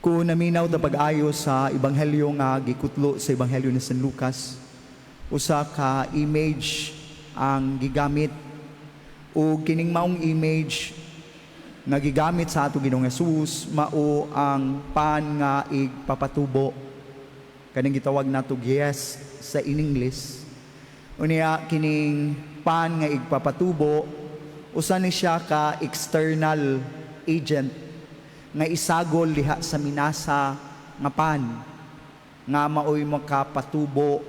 Kung naminaw ta pag-ayo sa ebanghelyo nga gikutlo sa Ebanghelyo ni San Lucas, usa ka image ang gigamit, ug kining maong image nga gigamit sa ato Ginoong Jesus mao ang pan nga igpapatubo, kaning gitawag nato yeast sa in English. Unya kining pan nga igpapatubo, usa ni siya ka external agent nga isagol diha sa minasa nga pan nga maoy makapatubo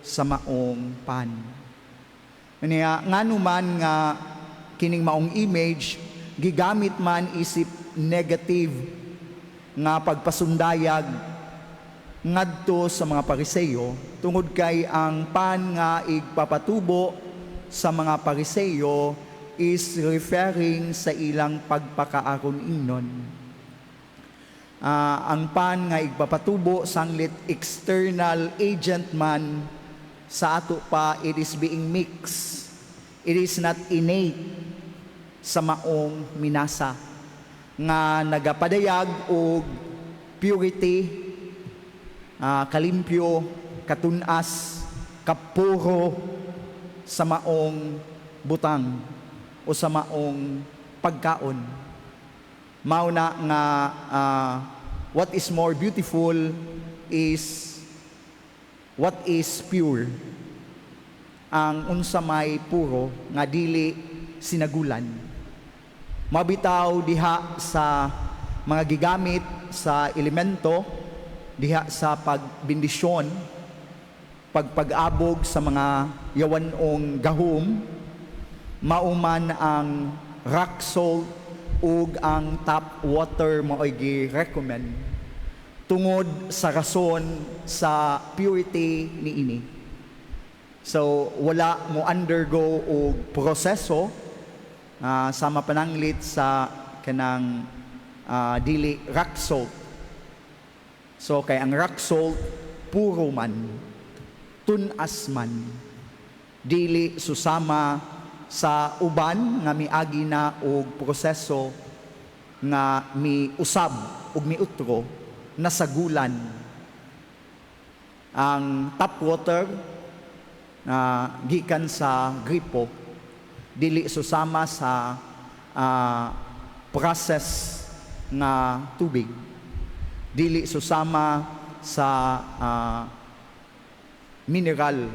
sa maong pan. Unya ngano man nga kining maong image gigamit man isip negative nga pagpasundayag ngadto sa mga Pariseyo? Tungod kay ang pan nga igpapatubo sa mga Pariseyo is referring sa ilang pagpakaaron ingnon. Ang pan nga igpapatubo, sanglit external agent man, sa ato pa it is being mixed. It is not innate sa maong minasa nga nagapadayag og purity, kalimpyo, katunas, kapuro sa maong butang o sa maong pagkaon. Mao na nga what is more beautiful is what is pure, ang unsa may puro nga dili sinagulan. Mabitaw diha sa mga gigamit sa elemento diha sa pagbendisyon, pagpag-abog sa mga yawanong gahom, mauman ang rock salt ug ang tap water mao'y gi-recommend tungod sa rason sa purity niini. So wala mo undergo og proseso sama pananglit sa kanang dili rock salt. So kay ang rock salt puro man, tunas man, dili susama sa uban nga miagi na og proseso nga miusab ug miutro, nasagulan. Ang tap water na gikan sa gripo dili susama sa process nga tubig, dili susama sa mineral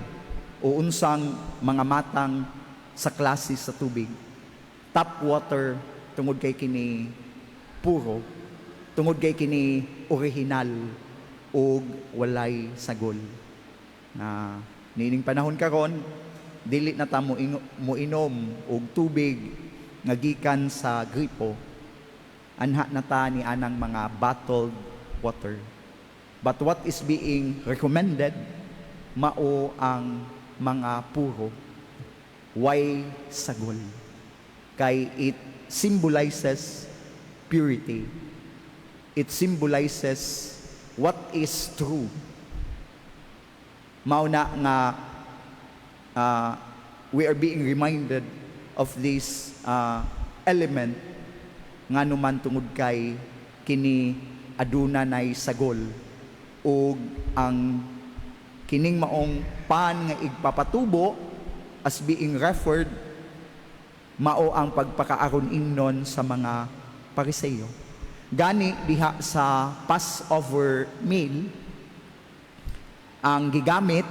o unsang mga matang sa klase sa tubig. Tap water tungod kay kini puro, tungod kay kini original ug walay sagol. Na niining panahon karon, dili na ta mo moinom og tubig nga gikan sa gripo. Anha na ta ni anang mga bottled water. But what is being recommended mao ang mga puro, way sagol, kay it symbolizes purity. It symbolizes what is true. Mao na nga we are being reminded of this element, ngano man tungod kay kini aduna nay sagol, ug ang kining maong pan nga igpapatubo as being referred mao ang pagpakaaron ingnon sa mga Pariseyo. Gani diha sa Passover meal, ang gigamit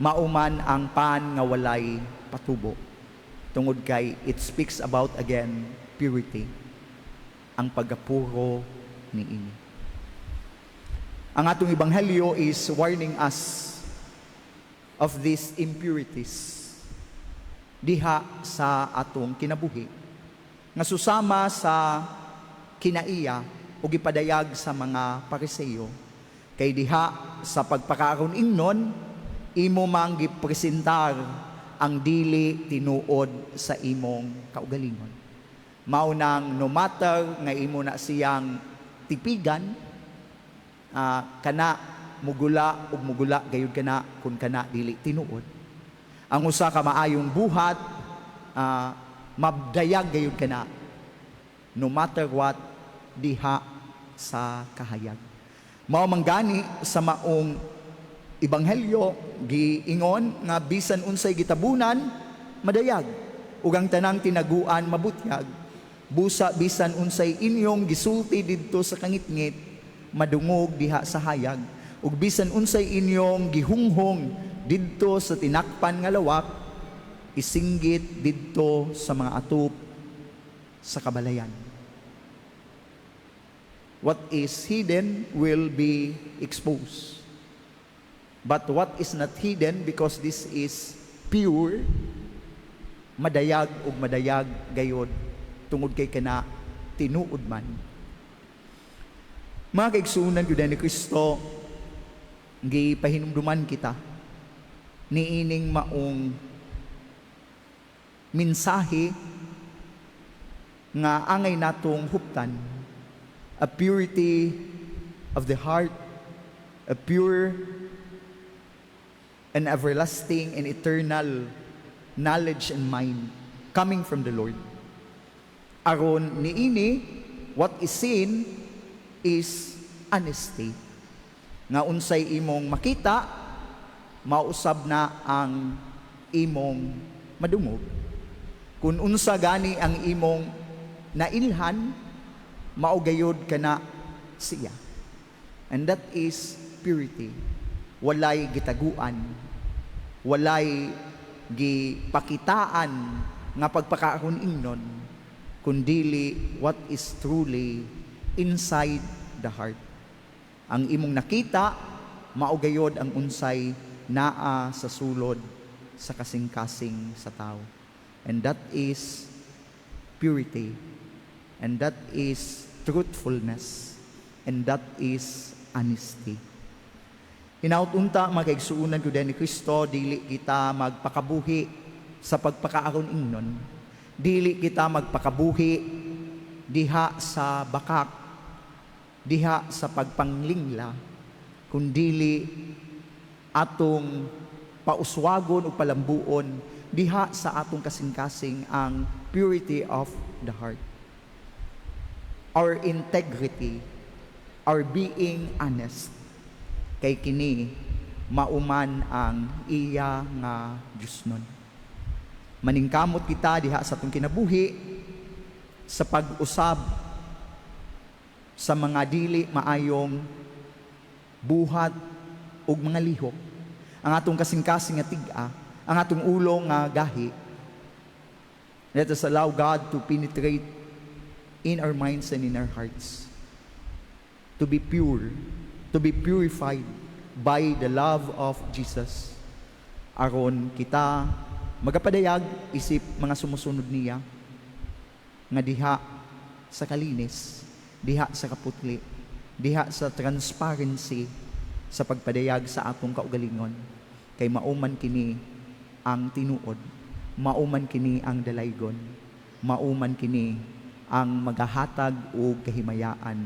mao man ang pan nga walay patubo tungod kay it speaks about again purity, ang pagkapuro niini. Ang atong ebanghelyo is warning us of these impurities diha sa atong kinabuhi nga susama sa kinaiya o gipadayag sa mga Pariseyo, kay diha sa pagpakaaron ingnon, imo mang gipresentar ang dili tinuod sa imong kaugalingon. Mao nang no matter nga imo na siyang tipigan, kana mugula ug mugula gayud kana kun kana dili tinuod. Ang usa ka maayong buhat, mabdayag gayud kana no matter what diha sa kahayag. Mao man gani sa maong ebanghelyo giingon nga bisan unsay gitabunan madayag ug ang tanang tinaguan mabutyag. Busa bisan unsay inyong gisulti didto sa kangitngit, madungog diha sa hayag, ug bisan unsay inyong gihunghong didto sa tinakpan nga lawak, isinggit didto sa mga atop sa kabalayan. What is hidden will be exposed. But what is not hidden, because this is pure, madayag ug madayag gayod tungod kay kana tinuod man. Mga kaigsuonan gyud ni Kristo, gipahinumduman kita niining maong mensahe nga angay natong huptan, a purity of the heart, a pure and everlasting and eternal knowledge and mind coming from the Lord. Aron niini, what is seen is honesty. Nga unsay imong makita, mausab na ang imong madungog. Kung unsa gani ang imong nailhan, mao gayod kana siya. And that is purity. Walay gitaguan, walay gipakitaan nga pagpakaaron ingnon, kundili what is truly inside the heart. Ang imong nakita, mao gayod ang unsay naa sa sulod sa kasing-kasing sa tao. And that is purity. And that is truthfulness. And that is honesty. Hinaut unta, mga kaigsuonan ko ni Kristo, dili kita magpakabuhi sa pagpakaaron ingnon. Dili kita magpakabuhi diha sa bakak, diha sa pagpanglingla, kundili atong pauswagon o palambuon diha sa atong kasing-kasing ang purity of the heart. Our integrity, our being honest, kay kini mao man ang iya nga Diyosnon. Maningkamot kita diha sa atong kinabuhi sa pag-usab sa mga dili maayong buhat ug mga lihok. Ang atong kasing-kasing nga tig-a, ang atong ulo nga gahi. Let us allow God to penetrate in our minds and in our hearts. To be pure, to be purified by the love of Jesus. Aron kita magapadayag isip mga sumusunod niya nga diha sa kalinis, diha sa kaputli, diha sa transparency sa pagpadayag sa atong kaugalingon. Kay mao man kini ang tinuod, mao man kini ang dalaygon, mao man kini ang magahatag og kahimayaan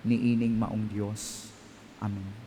niining maong Dios. Amen.